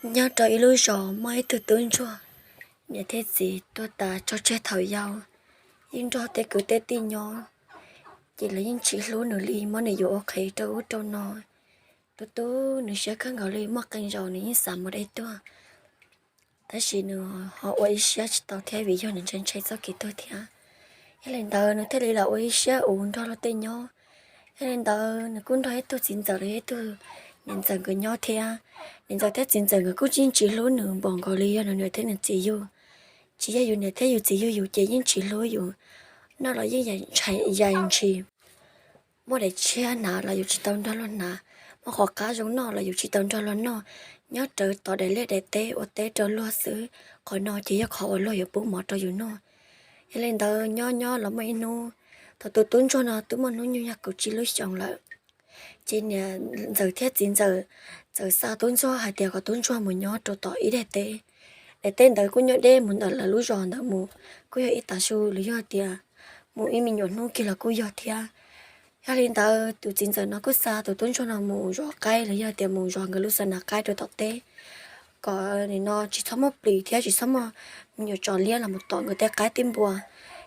Nyob rau ib lub zos muaj ib tug tub ntsuag, niam thiab txiv tuag tas tso tseg thaum yau, yeej nrog tej kwv tej tij nyob, ces lawv yeej tsis hlub nws li, muab nws yuav ua qhev rau ub rau no. Tus tub nws siab kawg nkaus li, muaj qee zaus nws yeej xav mus de tuag, tab sis nws ho ua ib siab tsis tau thiab vim yog nws ntshai ntshai txoj kev tuag thiab. Yog li ntawd nws thiaj li los ua ib siab uas nrog luag tej nyob. Yog li ntawd nws kuj nrog ib tug txiv ntxawm los yog ib tug niam ntxawm nkawd nyob thiab. Niam ntxawm thiab txiv ntxawm nkawd kuj yeej tsis hlub nws npaum nkaus li yog nws niam thiab nws txiv yug. Tsis yog yus niam thiab yus txiv yug yus ces yeej tsis hlub yus, noj los yeej yais ntshis, muaj daim tshiab hnav los yus tsis tau nrog luag hnav, muaj qhov qab zoo noj los yus tsis tau nrog luag noj, nyob rawv tom daim liaj daim teb ua teb rau luag xwb. Qhov no ces yog qhov uas luag yuav pub mov rau yus noj. Yog li ntawd nyob nyob los muaj ib hnub, thaum tus tub ntsuag no twb muaj hnub nyoog yog kaum tsib lub xyoos lawm, ces niam ntxawm thiab txiv ntxawm txawm xa tub ntsuag hais tias kom tub ntsuag mus nyob rau tom ib daim teb. Daim teb ntawd kuj nyob deb mus ntawm lawv lub zos ntawd mus, kuj yog ib tav su los yog tias mus ib me nyuam hnub kiag los kuj yog thiab. Yog li ntawd tus txiv ntxawm no kuj xa tus tub ntsuag no mus zov qaib los yog tias mus zov nkawd lub xa nas qaib rau tom teb, kom nim no tsis txhob muaj plis thiab tsis txhob muaj me nyuam tsov liab los mus tom nkawd tej qaib tej npua.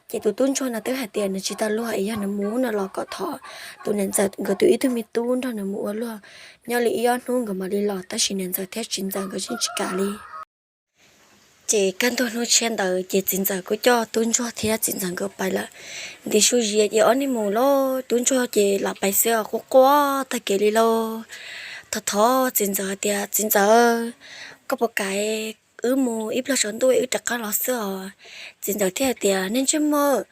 Ces tus tub ntsuag no twb hais tias nws tsis tau luag es yog nws mus no los kom thov tus niam ntxawm nkawd tus ib tug me tub nrog nws mus ua luag, nyob li ib ob hnub nkawd mam li los, tab sis niam ntxawm thiab txiv ntxawm nkawd yeej tsis kam li. Ces kaj ntug hnub tshiab ntawd ces txiv ntxawm kuj coj tub ntsuag thiab txiv ntxawm nkawd pais lawm. Nti su zias ces ob niag mus lawm, tub ntsuag ces lam pais xwb os, quaj quaj tag kev li lauj. Thov thov txiv ntxawm hais tias, Txiv ntxawm, koj puas kam wb mus ib pliag tsaus ntuj wb rov qab los xwb os? Txiv ntxawm thiaj hais tias, Niag ntsej muag,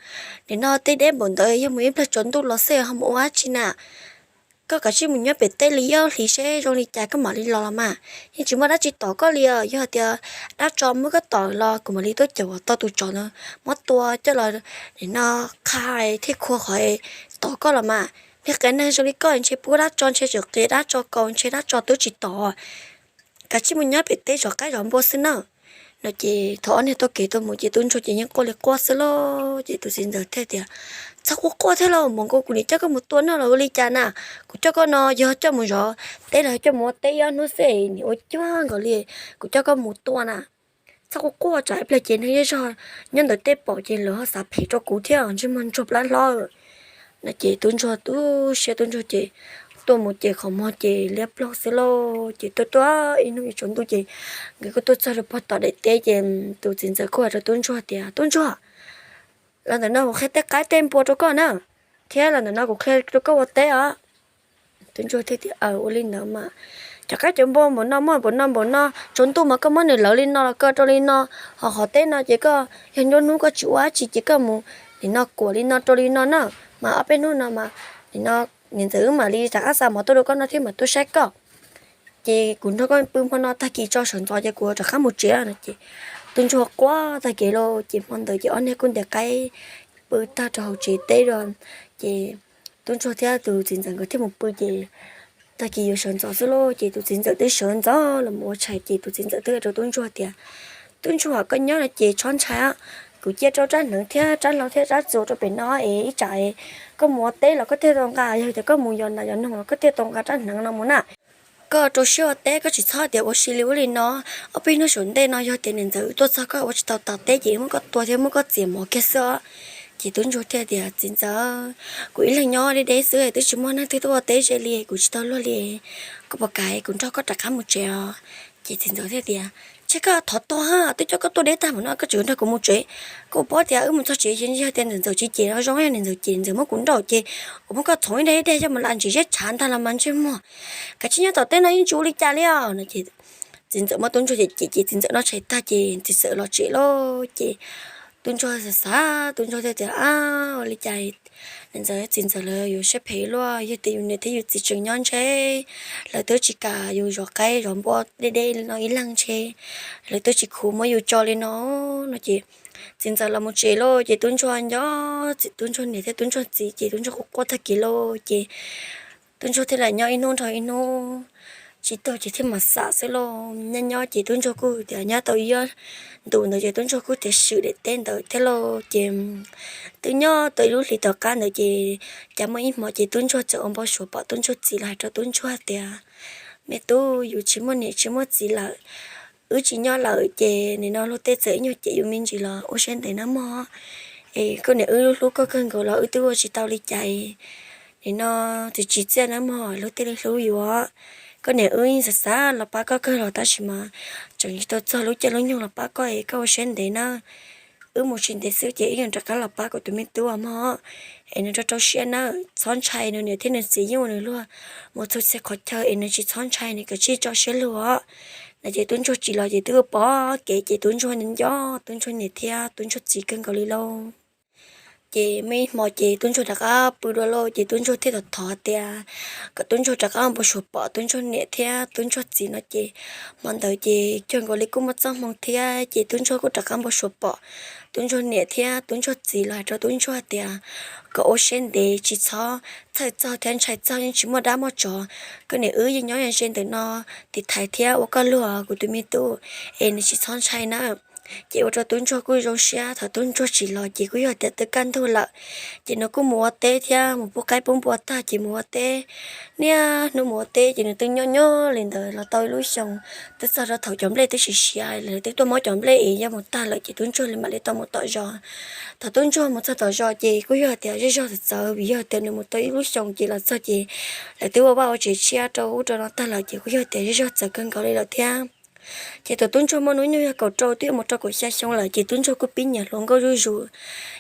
nim no tej deb npaum ntawd yog mus ib pliag tsaus ntuj los xwb ho mus ua dab tsi na? Koj kav tsij mus nyob pem teb li ib ob hlis seb zoo li cas koj mam li los los mas. Yeej tsis muaj dab tsi tom koj li os, yog hais tias dab tsov muab koj tom los kuv mam li tuaj caum tau tus tsov ntawd muab tua coj los nim no qha thiaj khua qhov tom koj los mas. Niag qias neeg zoo li koj ntshe pub dab tsov ntshe tseem qias dab tsov kaus ntshe dab tsov twb tsis tom. Kav tsij mus nyob pem teb zov qaib zov npua xwb na. No ces thaum ob niag taug kev tuaj mus ces tub ntsuag ces yeej quaj li quaj xwb lauj. Ces tus txiv ntxawm thiaj tias, Txhob quaj quaj thiab lauj, mus nkaus kuv nim coj koj mus tua noj los ua li cas na? Kuv coj koj no yog coj mus zov teb los coj mus ua teb ib ob hnub xwb nim ua cuag nkaus li kuv coj koj mus tua na. Txhob quaj quaj, tsam ib pliag ces neeg zej zog nyob ntawm teb pom ces lawv ho xav phem rau kuv thiab, ntsej muag ntsuag plab hlob. No ces tub ntsuag tu siab, tub ntsuag ces tuaj mus ces qhov muag ces liab ploog xwb lauj. Ces tuaj tuaj ib hnub yuav tsaus ntuj ces nkawd kuj tuaj txog rau puag tom daim teb ces tus txiv ntxawm kuj hais rau tub ntsuag tias, Tub ntsuag, los ntawm no kuv qhia tej qaib tej npua rau koj na, thiab los ntawm no kuv qhia rau koj ua teb os. Tub ntsuag thiaj tias, Aws, ua li ntawd mas. Cov qaib cov npua npaum no muaj npaum no npaum no, tsaus ntuj mas koj muab nws lawv li no los koj rau li no, ho qhov teb no ces koj yog nruab hnub koj tsis ua dab tsi ces koj mus nim no kuam li no rau li no na, mas ob peb hnub no mas nim no niam ntxawm wb mam li rov qab xa mov tuaj rau koj noj thiab mam tuaj saib koj. Ces kuv nrog koj pw hmo no tag kis tso sawv ntxov ces kuv rov qab mus tsev no. Ces tub ntsuag quaj tag kev lauj. Ces hmo ntawd ces ob niag kuj ntes qaib pw tag rau hauv tsev teb lawm. Ces tub ntsuag thiab tus txiv ntxawm nkawd thiaj mus pw ces tag kis yuav sawv ntxov xwb lauj. Ces tus txiv ntxawm twb sawv ntxov los mus ua tshais ces tus txiv ntxawm twb hais rau tub ntsuag tias, Tub ntsuag, koj nyob no ces txhob ntshai, kuv cia rau rab hneev thiab rab hlau thiab rab txuas rau pem no es ib tsam koj mus ua teb los koj thiaj tau nqa, yog tias koj mus yos nas yos noog los koj thiaj tau nqa rab hneev no mus na. Koj rau siab ua teb, koj tsis txhob tias ua si li ub li no. Ob peb hnub saum ntej no yog tias niam ntxawm wb tuaj txog koj ua tsis tau tas teb ces wb muab koj tua thiab muab koj txiav mov kiag xwb os. Ces tub ntsuag thiaj tias, Txiv ntxawm, kuv ib leeg nyob deb deb xwb twb tsis muaj neeg twg tuaj ua teb ze li, kuv tsis tau luag li. Koj puas kam kuv nrog koj rov qab mus tsev os? Ces txiv ntxawm thiaj tias, Ntshe koj thov tuag, twb coj koj tuaj deb tag mus no koj tseem nrog kuv mus tsev. Koj paub tias wb mus txog tsev ces yog tias niam ntxawm tsis cem no zoo, yog niam ntxawm cem niam ntxawm muab kuv nrauj ces kuv muab koj txhoov ib daig ib daig coj mus lam ntsis ziab tshav ntag los mas ntsej muag. Kav tsij nyob tom teb no yeej tsis ua li cas li os. No ces txiv ntxawm muab tub ntsuag cem cem ces txiv ntxawm noj tshais tag ces txiv ntxawm los tsev lauj. Ces tub ntsuag xav xav, tub ntsuag thiaj tias, Ab, ua li cas niam ntxawm txiv ntxawm lawv yuav siab phem luaj, yog tias yus niam thiab yus txiv tseem nyob ntshe lawv twb tsis kam yus zov qaib zov npua deb deb li no ib leeg ntshe lawv twb tsis khuv muab yus tso li no. No ces txiv ntxawm los mus tsev lauj. Ces tub ntsuag nco tub ntsuag niam thiab tub ntsuag txiv ces tub ntsuag quaj quaj tag kev lauj. Ces tub ntsuag thiaj li nyob ib hnub dhau ib hnub tsis tuag ces thiaj mam xam xwb lauj. Nyob nyob ces tub ntsuag kuj tias nyob tau ib ob ntu ntawd ces tub ntsuag kuj tias swm daim teb ntawd thiab lauj. Ces twb nyob tau ib lub hlis tom qab ntawd ces cas muaj ib hmo ces tub ntsuag txawm ua npau suav pom tub ntsuag txiv los hais rau tub ntsuag tias, Me tub, yus tsis muaj niam tsis muaj txiv lawm, wb tsis nyob lawm ces nim no luag tej txawm ib nyuag cem yus me ntsis los ua siab ntev nawb mog. Es koj niam wb hlub koj kawg nkaus los wb twb ua tsis tau li cas. Nim no tsis tsis txiaj nawb mog, luag tej li hlub yus. Koj niam wb yeej xav xav los pab koj kawg los tab sis mas tseem tsis tau txog lub caij lub nyoog los pab koj es koj ua siab ntev nawb. Wb mus tsis ntev xwb ces wb yuav rov qab los pab kuv tus me tub mog. Es nws rau rau siab nawb, txhob ntshai, nws niam thiab nws txiv yeej ua nws luag mus txhua txhia qhov chaw es nws tsis txhob ntshai, nws kav tsij tso siab lug os. No ces tub ntsuag tsim los ces twb ua pom kev ces tub ntsuag nco tub ntsuag niam thiab tub ntsuag txiv kawg nkaus li lauj. Ces muaj ib hmo ces tub ntsuag rov qab pw dua lauj ces tub ntsuag thiaj thov tias kom tub ntsuag rov qab npau suav pom tub ntsuag niam thiab tub ntsuag txiv no ces hmo ntawd ces cuag nkaus li kuj muaj txoj hmoo thiab ces tub ntsuag kuj rov qab npau suav pom tub ntsuag niam thiab tub ntsuag txiv los hais rau tub ntsuag tias kom ua siab ntev, tsis txhob txhawj txog thiab ntshai txog, yeej tsis muaj dab muaj tsov. Koj niam wb yeej nyob ze ntawm no tiv thaiv thiab ua koj luag kuv tus me tub, es nws tsis txhob ntshai na. Ces ua rau tub ntsuag kuj zoo siab, thaum tub ntsuag tsim los ces kuj yog tias twb kaj ntug lawm. Ces nws kuj mus ua teb thiab mus pub qaib pub npua tag ces mus ua teb. Niaj hnub mus ua teb ces nws twb nyob nyob li ntawd los tau ib lub xyoos, twb txog rau thaum cov nplej twb siav siav lawm twb tuaj muab cov nplej es yog mus tag lawm ces tub ntsuag li mam li tau mus tom zos. Thaum tub ntsuag mus txog tom zos ces kuj yog tias zej zog txawv txawv vim yog tias nws mus tau ib lub xyoos ces los txog ces lawv twb ua vaj ua tsev tshiab rau ub rau no tag lawm ces kuj yog tias zej zog txawv kawg nkaus li lawm thiab. Ces thaum tub ntsuag muaj hnub nyoog yog kaum rau twb yuav mus rau kaum xya xyoo lawm ces tub ntsuag kuj pib nyiam hluas nkauj zuj zus.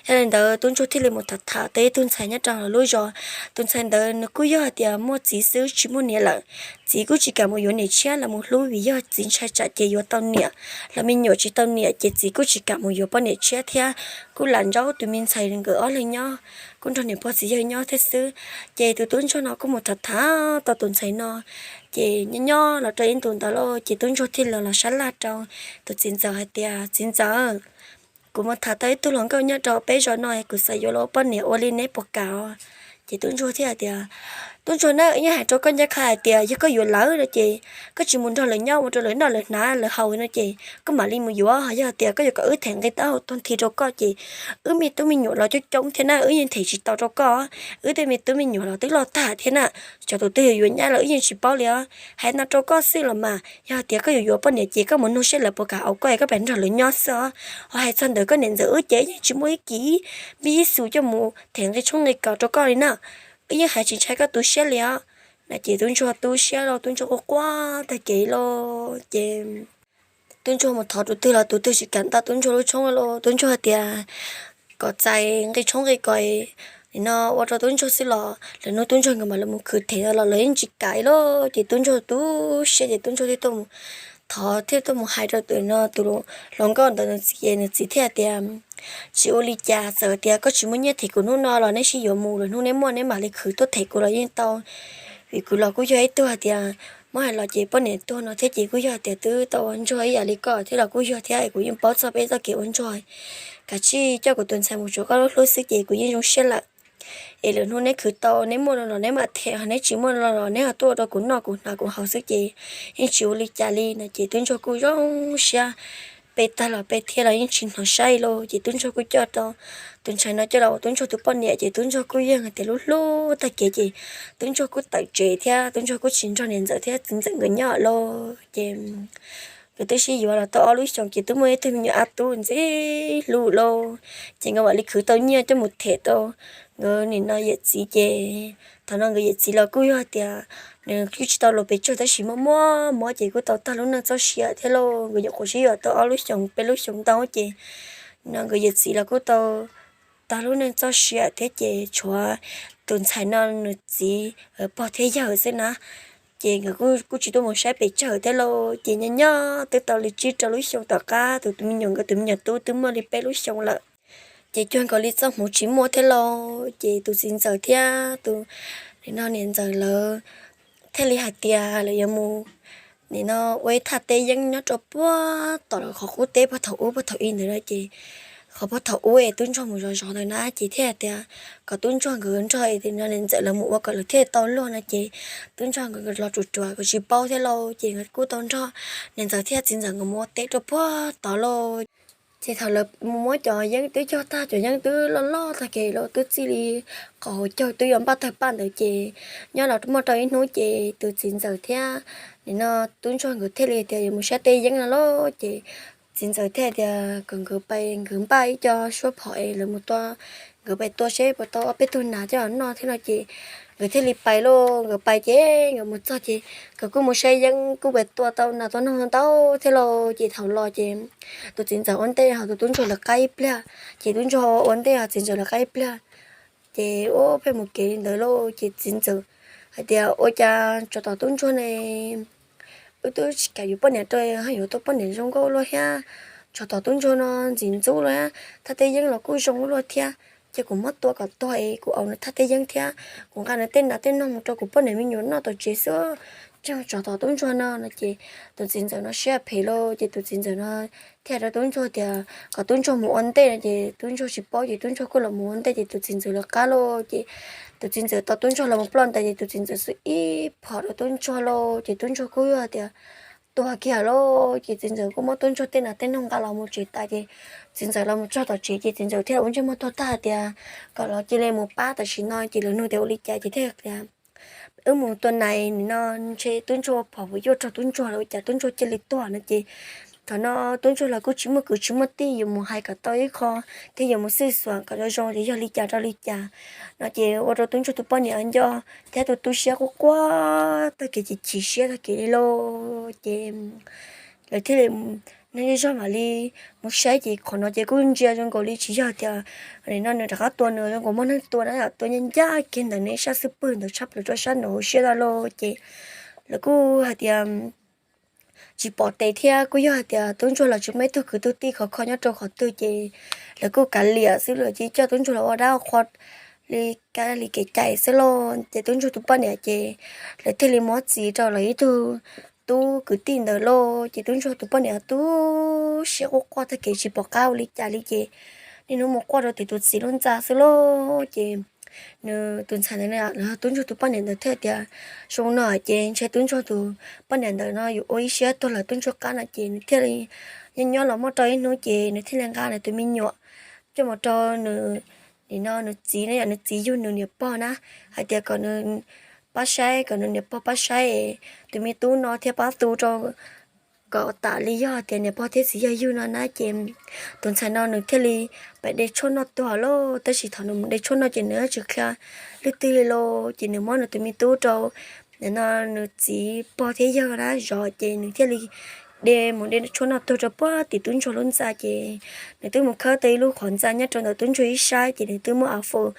Yog li ntawd tub ntsuag thiaj li mus tham tham tau ib tug ntxhais nyob rau lawv lub zos. Tus ntxhais ntawd nws kuj yog hais tias muaj txiv xwb tsis muaj niam lawm. Txiv kuj tsis kam mus yuav niam tshiab los mus hlub vim yog txiv ntshai tsam ces yuav tau niam los me nyuam tsis tau niam ces txiv kuj tsis kam mus yuav poj niam tshiab thiab, kuj lam nrauj tus me ntxhais nkawd ob leeg nyob, kuj nrog niam pog txiv yawg nyob thiab xwb. Ces tus tub ntsuag no kuj mus tham tham tau tus ntxhais no, ces nyob nyob los rau ib ntus ntawd lauj ces tub ntsuag thiaj li los sab laj rau tus txiv ntxawm hais tias, Txiv ntxawm, kuv mus tham tau ib tug hluas nkauj nyob rau peb zos no, kuv xav yuav los ua poj niam ua li, neb puas kam? Ces tub ntsuag thiaj hais tias, Tub ntsuag na, yeej hais rau koj ncaj qha hais tias yog koj yuav lawv no ces koj tsis mus nrog lawv nyob ua rau lawv noj lawv hnav lawv haus no ces koj mam li mus yuav. Yog tias koj yuav kom wb them nqi taub hau tuag nthi rau koj ces wb me tub me nyuam los coob coob thiab na, wb yeej them tsis tau rau koj. Wb tej me tub me nyuam los twb loj tag thiab na, cov tus twg yuav yuav nyab los wb yeej tsis paub li os. Hais no rau koj xwb los mas, yog tias koj yuav yuav poj niam ces koj mus nug seb lawv puas kam auv koj es koj pab nrog lawv nyob xwb os. Ho hais txog ntawm koj niam ntxawm wb ces yeej tsis muaj ib kis npib ib xus coj mus them nqi tshoob nqi kos rau koj li na. Wb yeej hais tsis ntshai koj tu siab li os. No ces tub ntsuag tu siab lauj, tub ntsuag quaj quaj tag kev lauj ces tub ntsuag mus thov tus twg los tus twg tsis kam ntawm tub ntsuag lub tshoob lauj. Tub ntsuag tias kom txais nqi tshoob nqi kos, nim no ua rau tub ntsuag xwb los lwm hnub tub ntsuag nkawd mam li mus khwv them los lawv yeej tsis kam lauj. Ces tub ntsuag tu siab ces tub ntsuag thiaj tuaj mus thov thiaj tuaj mus hais rau tus no tus hluas nkauj ntawd nws txiv ces nws txiv thiaj tias, Tsis ua li cas, txawm tias koj tsis muaj nyiaj them kuv hnub no los neb sib yuav mus, lwm hnub neb muaj neb mam li khwv tuaj them kuv los yeej tau. Vim kuv los kuj yog ib tug hais tias muab hais los ces poj niam tuag no thiab ces kuj yog hais tias twb tau ua ntsuag ib yam li koj thiab los kuj yog thiab, kuv yeej paub txog peb txoj kev ua ntsuag. Kav tsij coj kuv tus ntxhais mus tsuav koj lub hlub xwb ces kuv yeej zoo siab lawm. Es lwm hnub neb khwv tau neb muaj no los neb mam them, ho neb tsis muaj no los neb ho tuaj ua rau kuv noj kuv hnav kuv haus xwb ces yeej tsis ua li cas li. No ces tub ntsuag kuj zoo siab, pe tag los pe thiab los yeej tsis hnov saib lauj. Ces tub ntsuag kuj coj tau tus ntxhais no coj los ua tub ntsuag tus poj niam ces tub ntsuag kuj yeej hais tias lub hlub tag kev ces tub ntsuag kuj tawm tsev thiab tub ntsuag kuj tsis nrog niam ntxawm thiab txiv ntxawm nkawd nyob lauj. Ces nkawd twb sib yuav los tau ob lub xyoos ces twb muaj ib tug me nyuam a tub ntxim hlub lauj. Ces nkawd mam li khwv tau nyiaj coj mus them tau nkawd nim no yawm txiv ces thaum no nkawd yawm txiv los kuj yog tias nws kuj tsis tau los pes tsawg tab sis muaj muaj mob ces kuj tau tag lub neej txoj sia thiab lauj. Nkawd nyuam qhuav sib yuav tau ob lub xyoos peb lub xyoos ntau ces no nkawd yawm txiv los kuj tau tag lub neej txoj sia thiab ces tshuav tus ntxhais no nws txiv pog thiab yawg xwb na. Ces nkawd kuj tsis tuaj mus saib pes tsawg thiab lauj. Ces nyob nyob twb tau li tsib rau lub xyoo tom qab tus me nyuam, nkawd tus me nyuam tub twb muaj li peb lub xyoo lawm. Ces cuag nkaus li txoj hmoov tsis muaj thiab lauj. Ces tus txiv ntxawm thiab tus nim no niam ntxawm lawv thiaj li hais tias lawv yuav mus nim no ua ib thaj teb yeeb nyob rau puag tom lawv qhov qub teb puag thaum ub puag thaum i ntawd no ces qhov puag thaum ub es tub ntsuag mus zov zov ntawd na ces thiaj hais tias kom tub ntsuag nkawd nrog niam ntxawm lawv mus ua kom lawv thiaj tau luag no ces tub ntsuag nkawd los ruam ruam nkawd tsis paub thiab lauj. Ces nkawd kuj tau nrog niam ntxawm thiab txiv ntxawm nkawd mus ua teb rau puag tod lauj. Ces thaum lawv mus muab cov yeeb twb cog tag, cov yeeb twb loj loj tag kev los twb txij li qhov hauv caug twb yuav npaj tawg paj ntawd ces nyob los muaj rau ib hnub ces tus txiv ntxawm thiab nim no tub ntsuag nkawd thiaj li tias yuav mus saib tej yeeb no lauj. Ces txiv ntxawm thiaj tias kom nkawd pais, nkawd npaj ib co suab phom es lawv mus tua, nkawd pais tua seb puas tau ob peb tug nas coj los noj thiab no ces nkawd thiaj li pais lauj. Nkawd pais ces nkawd mus txog ces nkawd kuj mus saib yeeb, kuj pais tua tau nas tua noog ntau thiab lauj. Ces thaum los ces tus txiv ntxawm ua ntej ho tus tub ntsuag lawv qab ib pliag, ces tub ntsuag ua ntej ho txiv ntxawm lawv qab ib pliag. Ces ua pheej mus kev li ntawd lauj. Ces txiv ntxawm hais tias, Ua cas tsov tom tub ntsuag ne, wb twb tsis kam yuav poj niam rau, yuav tau poj niam zoo nkauj luaj thiab. Tsov tom tub ntsuag no ntxim ntxub luaj thiab, thaj teb yeeb los kuj zoo luaj thiab. Ces kuv muab tua kom tuag es kuv aus nws thaj teb yeeb thiab kuv nqa nws tej nas tej noog mus rau kuv poj niam me nyuam noj tom tsev xwb. Tsov tom tub ntsuag no no ces tus txiv ntxawm no siab phem lauj. Ces tus txiv ntxawm no thiaj rau tub ntsuag tias kom tub ntsuag mus ua ntej no ces tub ntsuag tsis paub ces tub ntsuag kuj los mus ua ntej ces tus txiv ntxawm lawv qab lauj. Ces tus txiv ntxawm tau tub ntsuag los mus ploj ntawd ces tus txiv ntxawm xuas ib phom rau tub ntsuag lauj. Ces tub ntsuag kuj yog tias tuag kiag lauj. Ces txiv ntxawm kuj muab tub ntsuag tej nas tej noog nqa los mus tsev tas ces txiv ntxawm los mus txog tom tsev ces txiv ntxawm thiaj ua ntsej muag tuag tag hais tias kom los cia li mus pab tam sim no. Ces lawv nug tias ua li cas ces thiaj tias wb mus tua nas nim no ntshe tub ntsuag phom puas yuaj raug tub ntsuag lawm ua cas tub ntsuag cia li tuag no ces thaum no tub ntsuag los kuj tsis muaj kwv tsis muaj tij yuav mus hais kom tau ib qho thiab yuav mus xwj xuam kom zoo zoo tias yog li cas rau li cas no ces ua rau tub ntsuag tus poj niam nco thiab tu tu siab quaj quaj tag kev chim chim siab tag kev li lauj. Ces lawv thiaj li neeg zej zog mam li mus saib ces qhov no ces kuj ntsia zoo nkaus li tsis yog tias nim no nws rov qab tua nws zoo nkaus muaj neeg tua na, tua ncaj ncaj kiag ntawm nws sab xub pwg ntawd tshaj plaws rau sab nraud hauv siab tag lauj. Ces lawv kuj hais tias tsis pom tes thiab kuj yog hais tias tub ntsuag los tsis muaj ib tug kwv tug tij khov kho nyob rau qhov twg ces lawv kuj kav liam xwb, lawv cia coj tub ntsuag los ua dab ua qhua li kab li kev cai xwb lauj. Ces tub ntsuag tus poj niam ces lawv thiaj li muab txiv rau lawv ib tug tub kwv tij ntawd lauj. Ces tub ntsuag tus poj niam tu siab quaj quaj tag kev tsis pom qab ua li cas li ces niaj hnub mus quaj rau tim tus txiv lub ntxa xwb lauj. Ces nws tus ntxhais ntawd, tub ntsuag tus poj niam ntawd thiaj tias zoo no ces ntshe tub ntsuag tus poj niam ntawd no yuav ua ib siab tuag lawm tub ntsuag qab no ces nws thiaj li nyob nyob los muaj rau ib hnub ces nws thiaj li nqa nws tus me nyuam coj mus rau nws, nim no nws txiv no yog nws txiv yug nws niam pog na, hais tias kom nws pab saib, kom nws niam pog pab saib tus me tub no thiab pab tu rau kom tas li yog tias niam pog thiab txiv yog yug no na. Ces tus ntxhais no nws thiaj li pais de tshuaj noj tuag lauj. Tab sis thaum nws mus de tshuaj noj ces nws tsis qhia leej twg li lauj. Ces nws muab nws tus me tub rau nim no nws txiv pog thiab yawg na zov ces nws thiaj li de mus de tshuaj noj tuag rau puag tim tub ntsuag lub ntxa ces nws twb mus khawb tau ib lub qhov ntxa nyob rau ntawm tub ntsuag ib sab ces nws twb muab av faus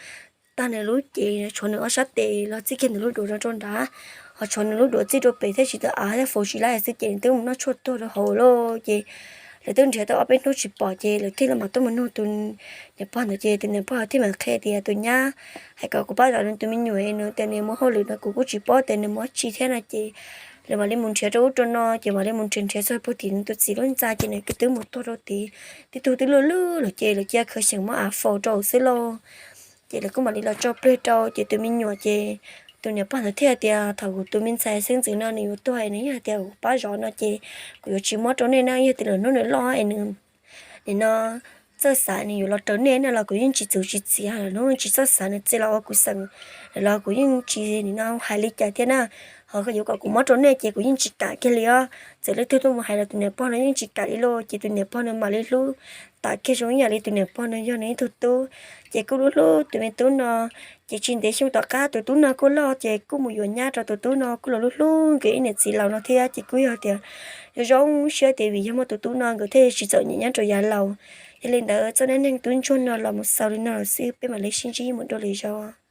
tag nws lub cev, tshuav nws ob sab tes los txij kiag nws lub duav rau rau nrad, ho tshuav nws lub duav txij rau pem thiab tsis tau av thiab faus tsis laib xwb ces nws twb mus noj tshuaj tuag rau hauv lauj. Ces lawv twb nrhiav tau ob peb hnub tsis pom ces lawv thiaj li mam tuaj mus nug tus niam pog ntawd ces tus niam pog thiaj mam qhia tias tus nyab hais kom kuv pab zov nws tus me nyuam, nws tias nws mus hauj lwm no kuv kuj tsis paub tias nws mus dab tsi thiab no ces lawv mam li mus nrhiav rau ub rau no ces mam li mus nrhiav nrhiav txog puag tim nws tus txiv lub ntxa ces nws twb mus tuag rau tid, tib tug twb luj lug lawm ces lawv cia khawv xyeem muab av faus rau xwb lauj. Ces lawv kuj mam li los tso pliag rau ces tus me nyuam ces tus niam pog ntawd thiaj tias thaum kuv tus me ntxhais xeeb ntxwv no nws yuav tuag nws yeej hais tias kuv pab zov no ces kuv yuav tsis muab rau nej na, yog tias lwm hnub nws loj es nws nim no txawj xav nws yuav los raws nej no los kuv yeej tsis txwv tsis txiav, lwm hnub tsis txawj xav nws txia los ua kuv xeem los kuv yeej tsis nim no hais li cas thiab na. Ho yuav kom kuv muab rau nej ces kuv yeej tsis kam kiag li os. Txawm leej twg tuaj mus hais los tus niam pog no yeej tsis kam li lauj. Ces tus niam pog no mam li hlub tas kiag zoo ib yam li tus niam pog no yog nws ib tug tub. Ces kuj hlub hlub tus me tub no. Ces tsis ntev xyoo tom qab tus tub no kuj loj ces kuj mus yuav nyab rau tus tub no kuj los hlub hlub nkawd ib niam txiv laus no thiab ces kuj yog tias zoo zoo siab tias vim yog muaj tus tub no nkawd thiaj tsis txom nyem nyob rau yav laus. Yog li ntawd txoj dab neeg tub ntsuag no los mus xaus li no lawm xwb peb mam li sib ntsib mus dua lwm zaus.